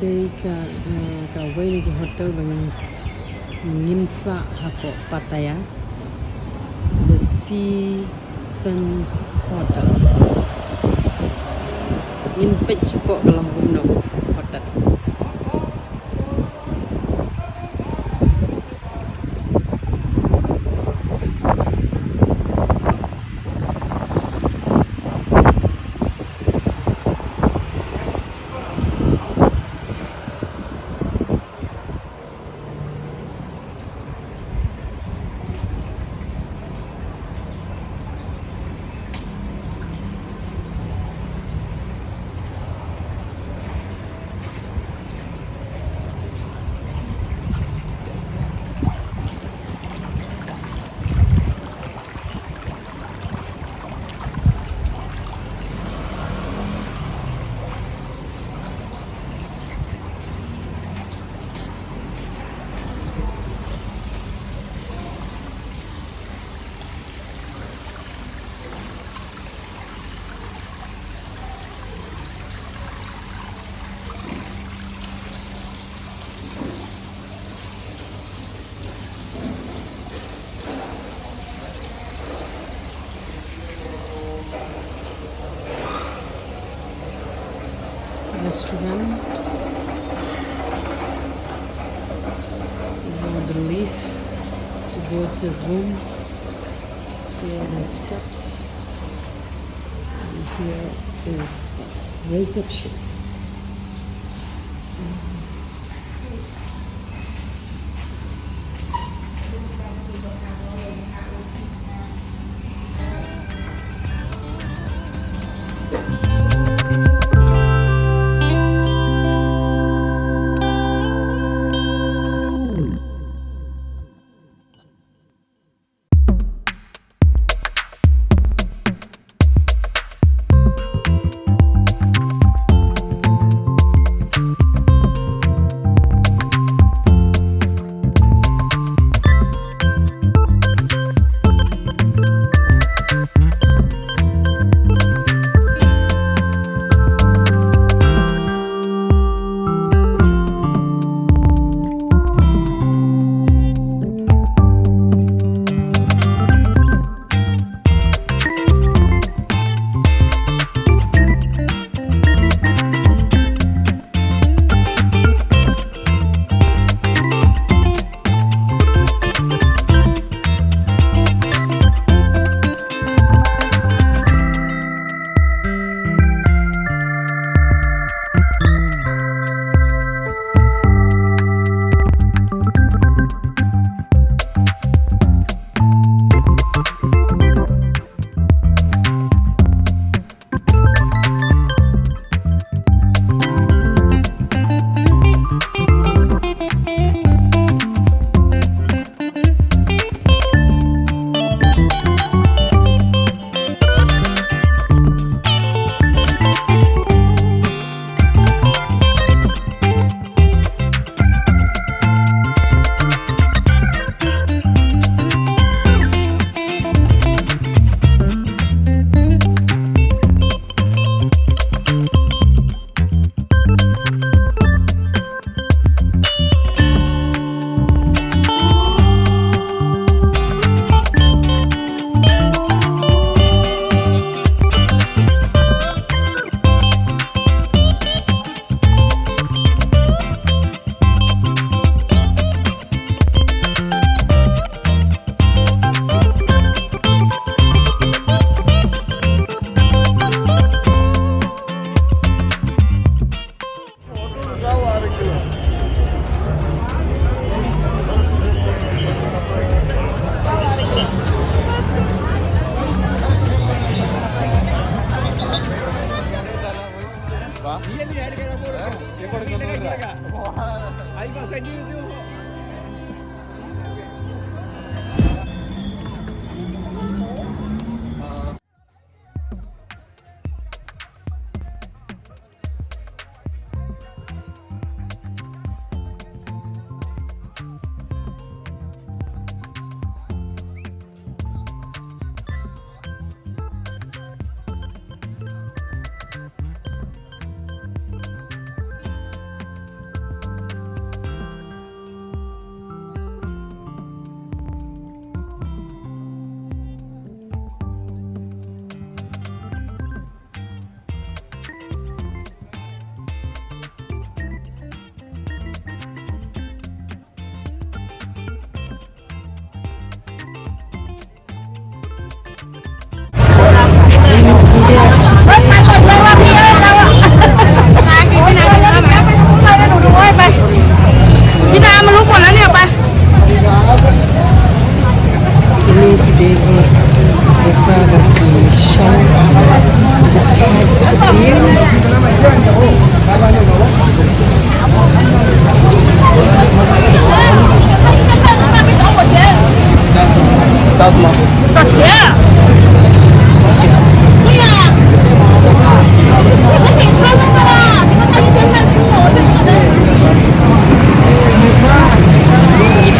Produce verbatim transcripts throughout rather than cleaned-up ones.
Dei ka, eh, kawei na ki hotel ba ngin, ngin sah hapoh Pattaya, the Sea Sands Hotel. Ngin peit shapoh ka long kumno hotel. Restaurant. These are the lift to go to the room. Here are the steps. And here is the reception.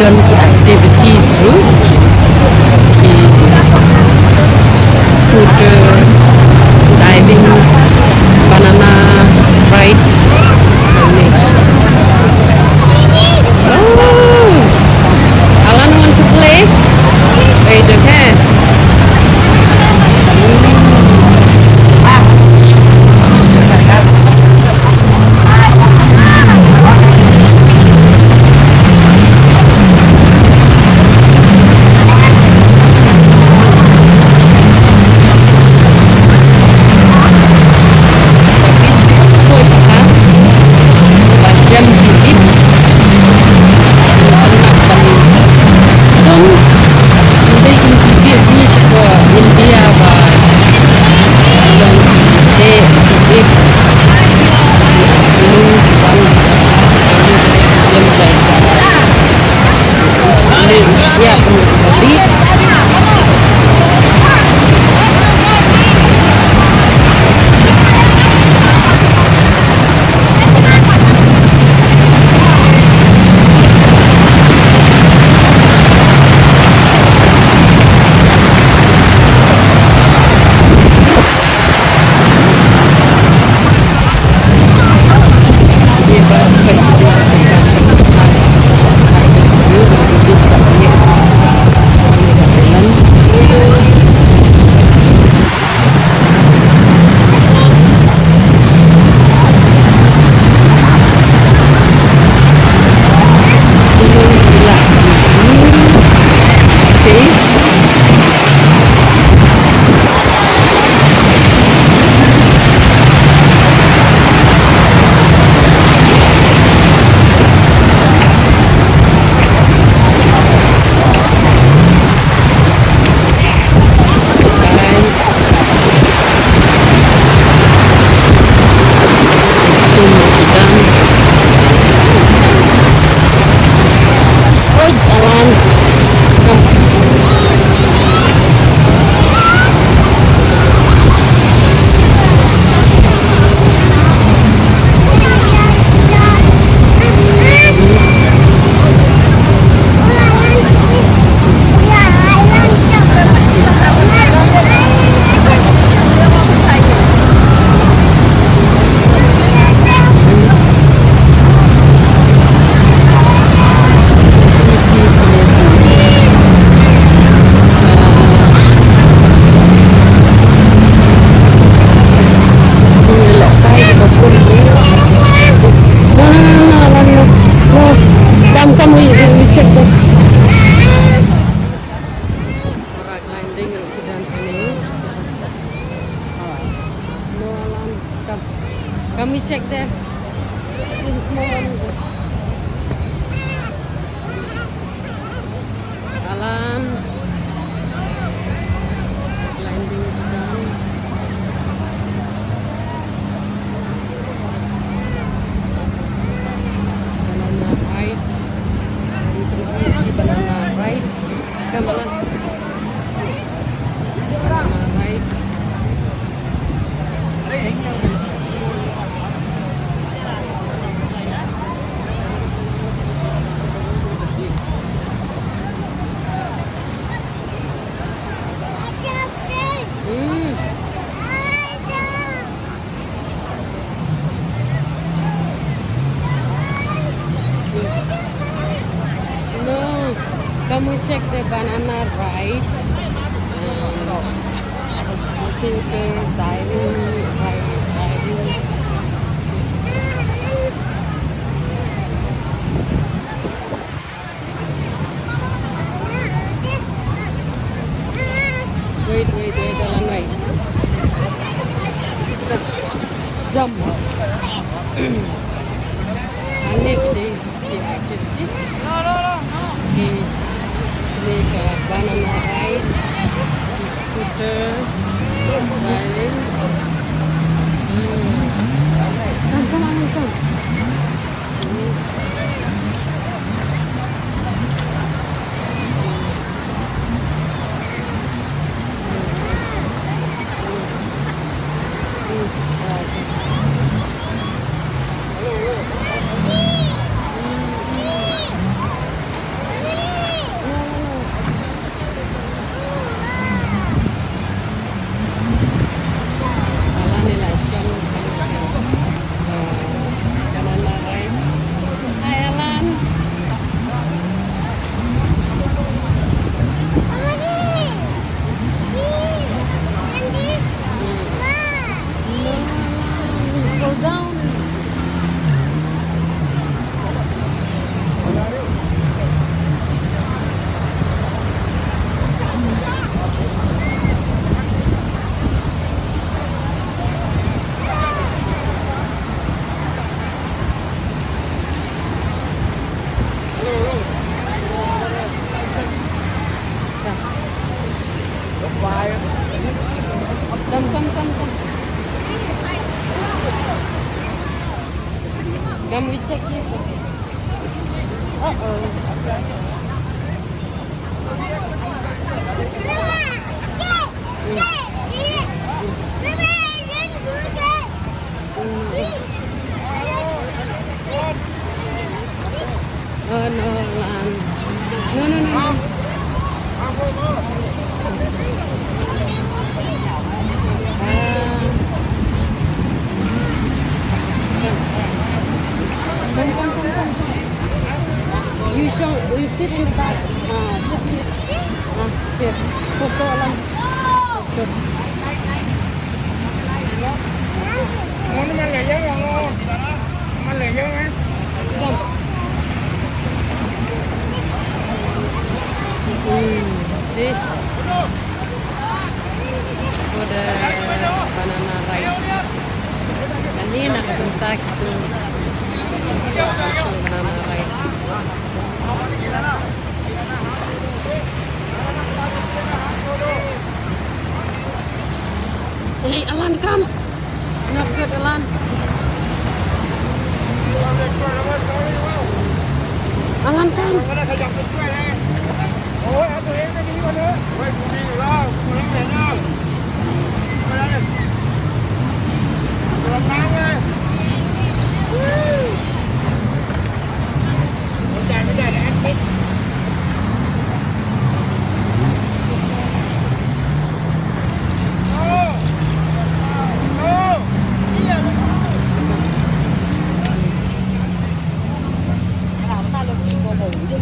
Don ki activities ruh, ki scooter, diving, banana ride. Oh, Alan want to play? Wait, okay. No, no, no, no, no, no, no. Come, come, we, we, we check the rock climbing route to Dantani. No, Alan, come. Come, we check there. See the small one. Alan. Climbing down. Banana ride. Easy, easy banana ride. Come, Alan. Banana ride. Mm. No, come we check the banana ride. Um, scooter, diving, diving, diving. Wait, wait, wait, Alan, wait. Jump. Ane ki dei ki activities. Ki, ki banana ride, scooter, diving. Hmm. Come, come, Alan, come. Come, come, come, come. Come, we check here. Uh-oh. Oh no, Lan. No, no, no, no. Ah. Come, come, come, come. You show, you sit in the back. Ah, sit here. Ah, here. Photo, Lan. Photo. Come. Hmm, see? For the banana ride. Kanina ka bynta kito. Banana ride. Hey, Alan, come. Not good, Alan. Alan, come.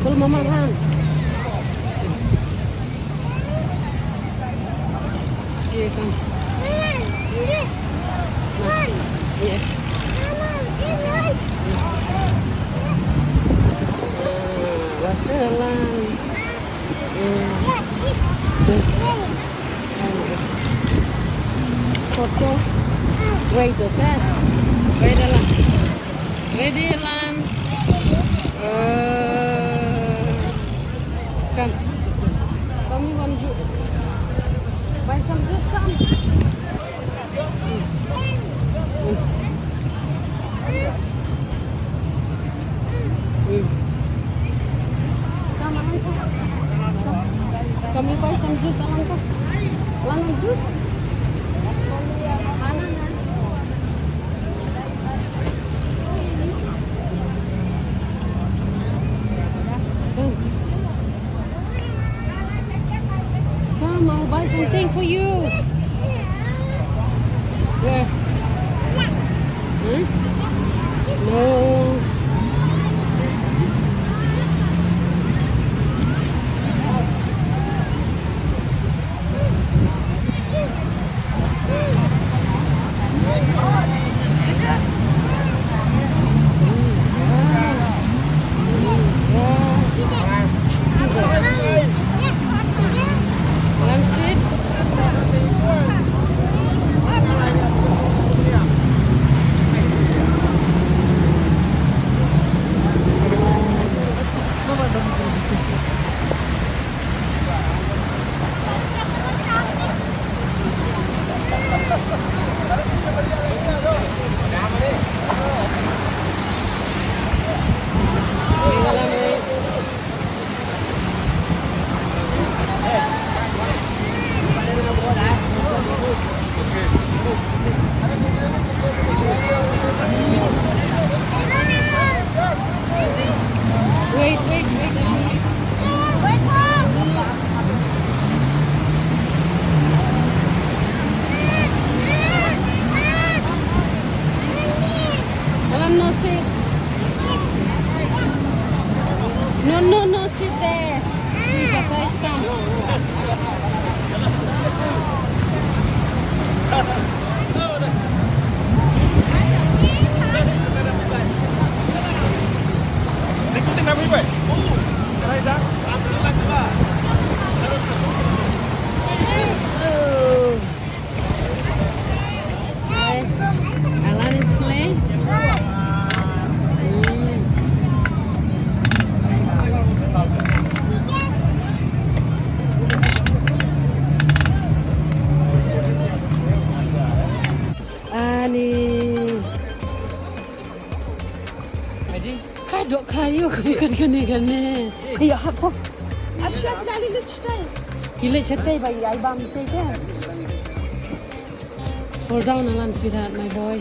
Call mama, ha. Here you come. Yes. Ah, water, Lan. Mm. Mm. Photo. Wait, okay. Wait, Lan. Ready, Lan? Uh, come. Come, you want juice? Buy some juice, come. Mm. Mm. Mm. Come, Alan, come. Come. Come, you buy some juice, Alan, come. Alan, want juice? Come, I'll buy something for you. Where? Huh? No. Wait, wait, wait, wait. Alan, no sit. No, no, no sit there. See the guys come. Hi. Alan is playing. Mm. Yo, kane, kane, kane. Yo, hap, hap. Ab shat lali lut shatai. Ki leit shatai ba, ai bam te ke. Fall down na lan, sweetheart, my boy.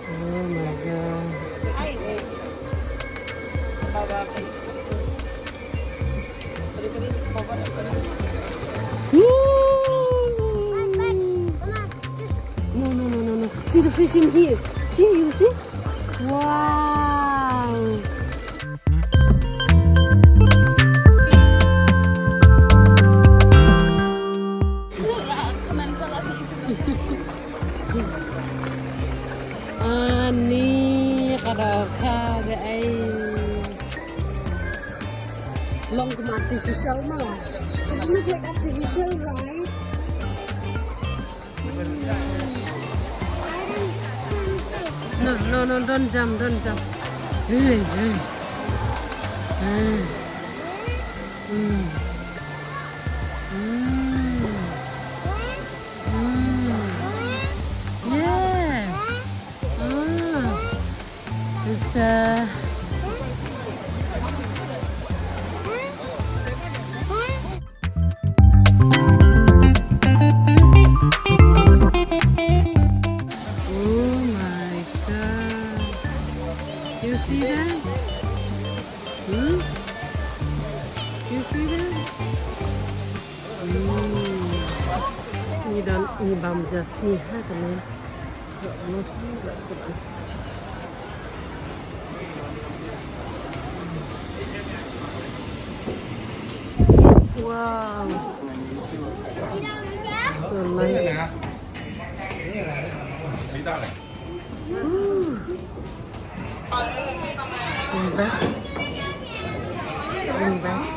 Oh my God. Ooh. No, no, no, no, no. See the fish in here. See, you see? Wow. Ani ka dok ka de ai. Long kum artificial ma. It look like artificial, right? No, no, no, don't jump, don't jump. Hey, hey. Hey. Mm. Mm. Mm. Yeah. Ah. It's, uh, Oh my God. You see that? Hmm? You see that? Hmm. Ngi don, ngi bam jasmine ha kane. Wow. So nice. Ooh. Best. Best.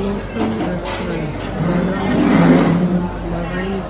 Blossom Restaurant. Lorraine.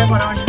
Para